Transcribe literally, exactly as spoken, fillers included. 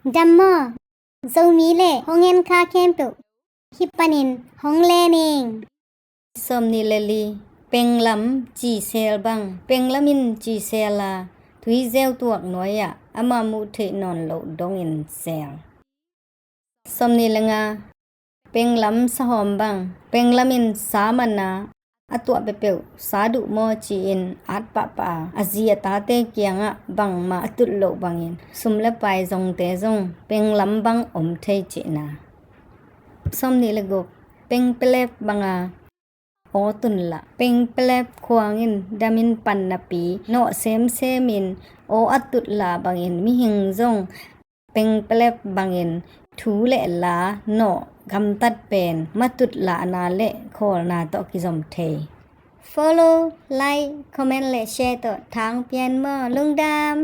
Dam maw? Zomi le hong en kha khempeuh hih panin hong len ing. Sawmnih le li. Penglam cisel bang. Penglam in cisel a, tuizeu tuak nuai-ah ama muh theih nawn loh dongin sel. Sawmnih le nga. Penglam sahawm bang. Penglam in sa man a, a tuah peuhpeuh sa duh maw ci-in at pahpah a, a zi a tate kiangah bangmah a tut loh bangin sum le pai zongte zong penglam bang om thei cihna. Sawmnih le guk. Pengpelep bang a, aw tun lah. Pengpelep khuang in dam in pan napi nawh semsem in aw a tut lah bangin mihing zong pengpelep bangin thu le la nawh gamtat pen matut lahna le khawlna tawh kizom thei. Follow, like, comment le share tawh thang pian maw. Lungdam.